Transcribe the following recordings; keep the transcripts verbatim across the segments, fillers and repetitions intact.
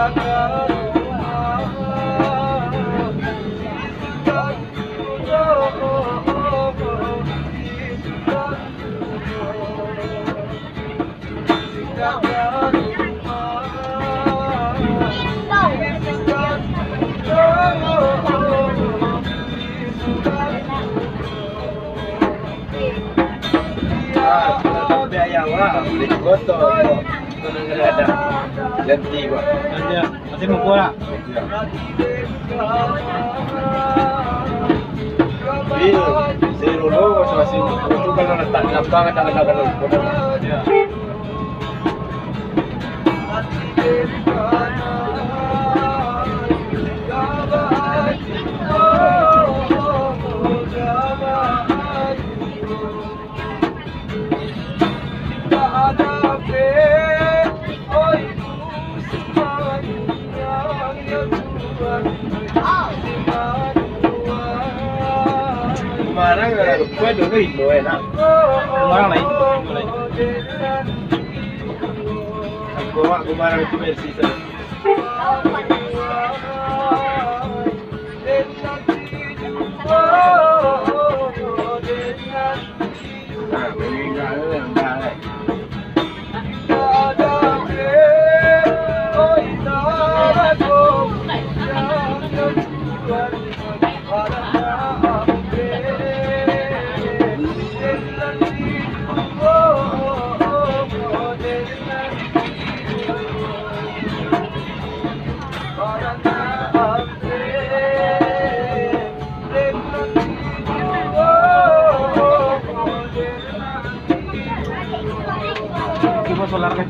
Ah, kalau sampai ayam, ah, boleh digotong. Kalau nggak ada, ganti, Pak. Iya, masih mau pulang. Iya. Iya, zero lo, masing-masing. Itu kalau letak di lapang, kadang-kadang kalau. Iya. Kumarang, eh, kue dulu Indo, eh, nak. Kumarang lain, Indo lain. Aku awak Kumarang itu versi saya. Nah, meninggal tu yang dah, eh. Coba solar deh.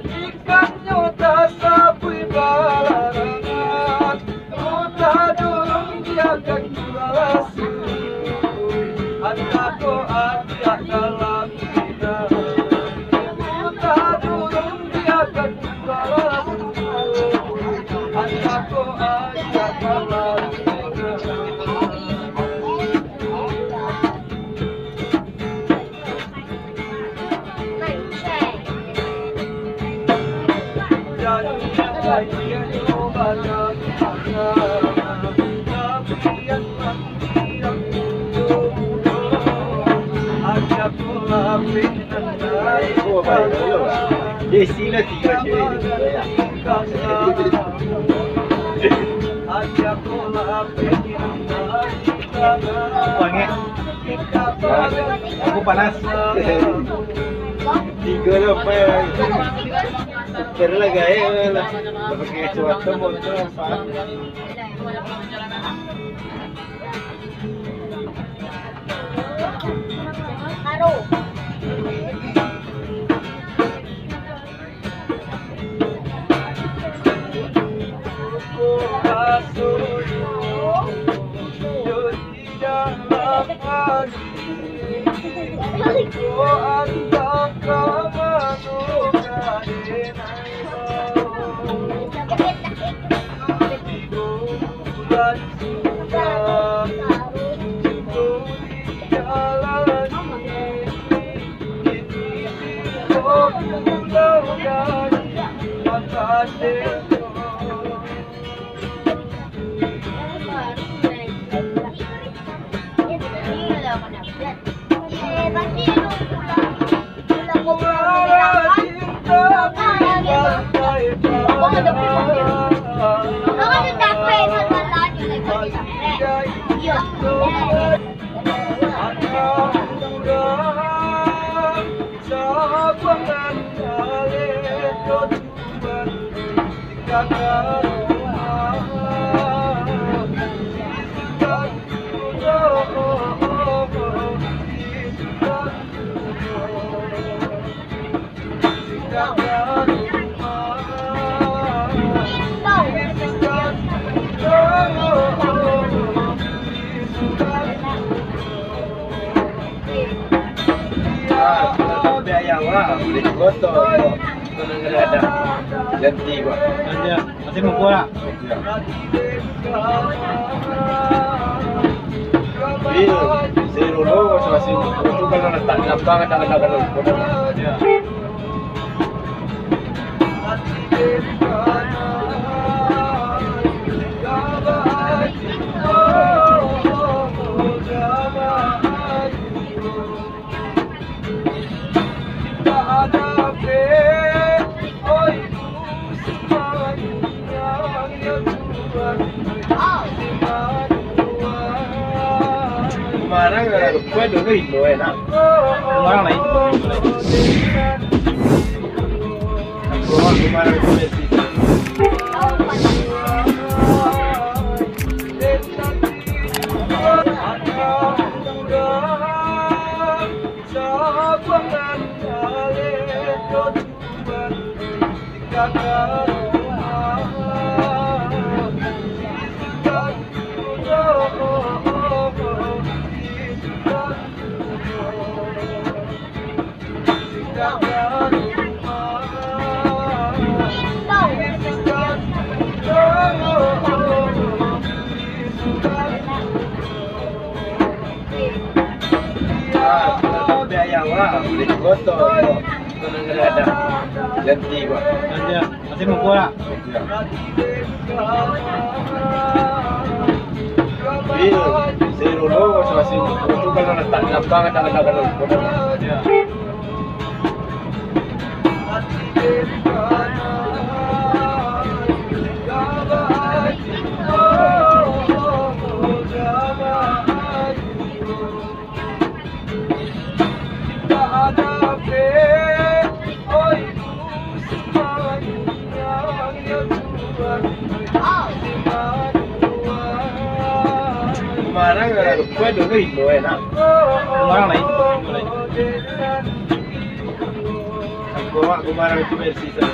Ikannyo tasabuik balarangan, kota durung diakan balasuik, andako adiak dalam bina. Kota durung diakan balasuik, andako adiak dalam bina. Desi lah tiga cewek ni. Wangi. Aku panas. Tiga lah, apa ya? Kira lah gaek lah. Pakai kacamata motor apa? Ah, biaya awak boleh digotong. Kalau ada ganti gua. Masih mumpung lah. Iya. Iya, si Roro masing-masing. Itu kalau letak di lapang, kadang-kadang kalau. Iya. Kumarang, eh, lupo dulu itu, eh, nak. Kumarang lain. Kumarang itu, eh, Ah, biaya awak boleh digotong. Kalau ada ganti gua. Iya. Masih mumpung lah. Iya. Iya, si Roro masing-masing. Itu kalau letak di lapang, kadang-kadang kalau. Iya. Kumarang, eh, lupo dulu itu, eh, nak. Kumarang lain. Kumarang, Kumarang itu versi saya.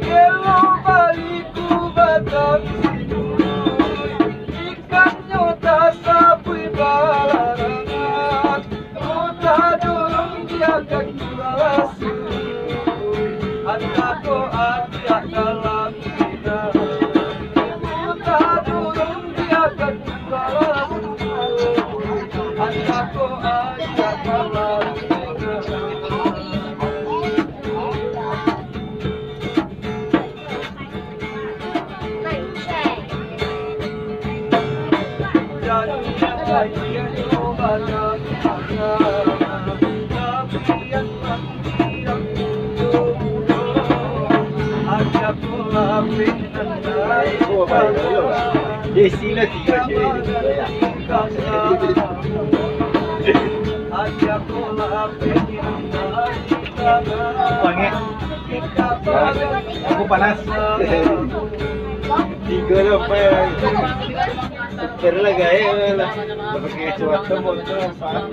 Elok baliku batang sinuruik, ikannyo tasapuik balarangan. Kota Durung diakan jualan suruik, antago adiak dalam bina. Kota Durung diakan jualan suruik, antago adiak dalam bina. Bang, eh. Aku panas. Tiga lah, empat. Super lah, gaek lah. Pakai kacamata, motor, apa?